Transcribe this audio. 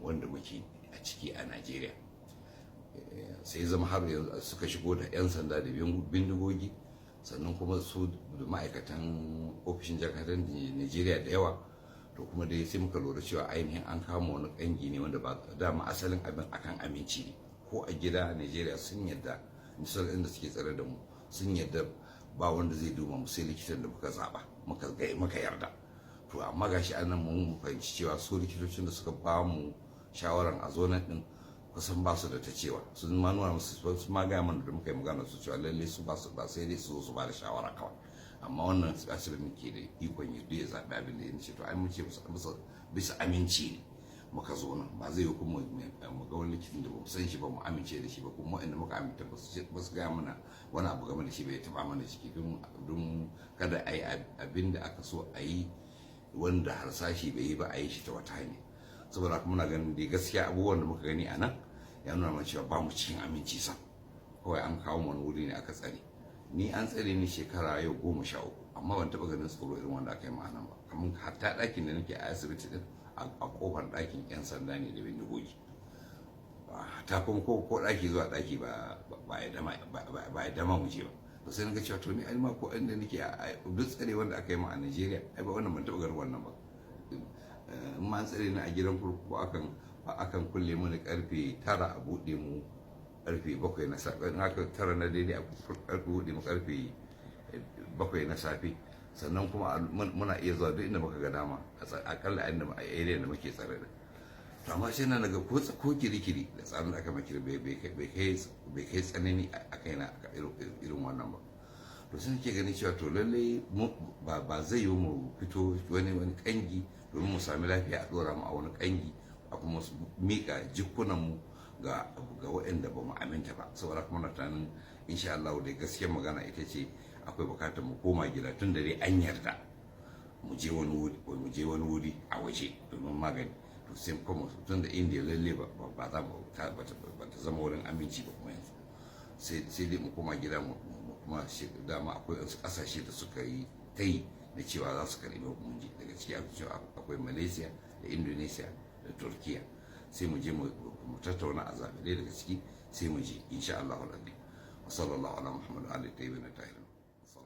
wanda muke a ciki a Najeriya. Sai zama har yanzu suka shigo da 'yan sanda da bindigogi, sannan kuma su da ma'aikatan ofishin jakadan Najeriya da yawa. To kuma dai sai muka lura cewa ainihin an kama wani kangi ne wanda ba dama asalin abin akan aminci ne. Ko a gida a Najeriya sun yadda, misal inda suke tsare da mu, sun yadda ba wanda zai duba mu sai likitan da muka zaba, muka ga muka yarda. To amma gashi anan mun fahimci cewa su likitocin da suka ba mu shawaran a zo nan din kusan ba su da ta cewa. Sun ma nuna musu, sun ma gaya mana da muka yi magana su cewa lalle su ba su ba, sai dai su zo su ba da shawara kawai, amma wannan asibitin ke da ikon ya ya zaɓi abin da ya ce. To ai mun ce bisa aminci ne muka zo nan, ba zai yi kuma mu ga wani likitan da ba mu san shi ba mu amince da shi ba, kuma waɗanda muka aminta ba su gaya mana wani abu game da shi bai taɓa mana ciki, don kada a yi abin da aka so a yi wanda harsashi bai yi ba a yi shi ta wata hanya. Saboda haka muna ganin dai gaskiya abubuwan da muka gani a nan ya nuna mana cewa ba mu cikin aminci sam. Kawai an kawo mu wani wuri ne aka tsare ni. An tsare ni shekara yau 13, amma ban taɓa ganin tsaro irin wanda aka yi ma nan ba. Kamar hatta ɗakin da nake a asibiti din, a kofar ɗakin 'yan sanda ne da bindigogi. Ta kuma ko ɗaki zuwa ɗaki ba ya dama mu je ba. To sai na ga cewa to ni ai ma ko inda nake a duk tsare wanda aka yi ma a Najeriya, ai ba wannan, ban taɓa ganin wannan ba. In ma an tsare ni a gidan kurkuku, akan kulle mu karfe 9, a buɗe mu karfe 7 na safe. In haka 9 na daidai a buɗe mu karfe 7 na safe. Sannan kuma muna iya zuwa duk inda muka ga dama, akalla inda a area da muke tsare da. To amma sai na ga ko kirikiri da tsarin da aka maki bai kai tsanani a kaina irin wannan ba. To sai nake ganin cewa to lallai ba zai yi mu fito wani kangi domin mu sami lafiya, a dora mu a wani kangi, a kuma mika jikunan mu ga waɗanda ba mu aminta ba. Saboda kuma na tunanin insha Allah dai gaskiyar magana ita ce akwai bukatar mu koma gida, tun da dai an yarda mu je wani wuri a waje domin magani. To sai kuma tun da Indiya lalle ba za mu ba ta zama wurin aminci ba kuma yanzu, sai dai mu koma gida. Mu kuma dama akwai wasu kasashe da suka yi ta yi da cewa za su karɓi mun je. Daga ciki akwai Malaysia da Indonesia da Turkiya. Sai mu je mu tattauna, a zaɓi ɗaya daga ciki, sai mu je insha Allah. Wa sallallahu ala Muhammad wa alihi tayyibin tahirin.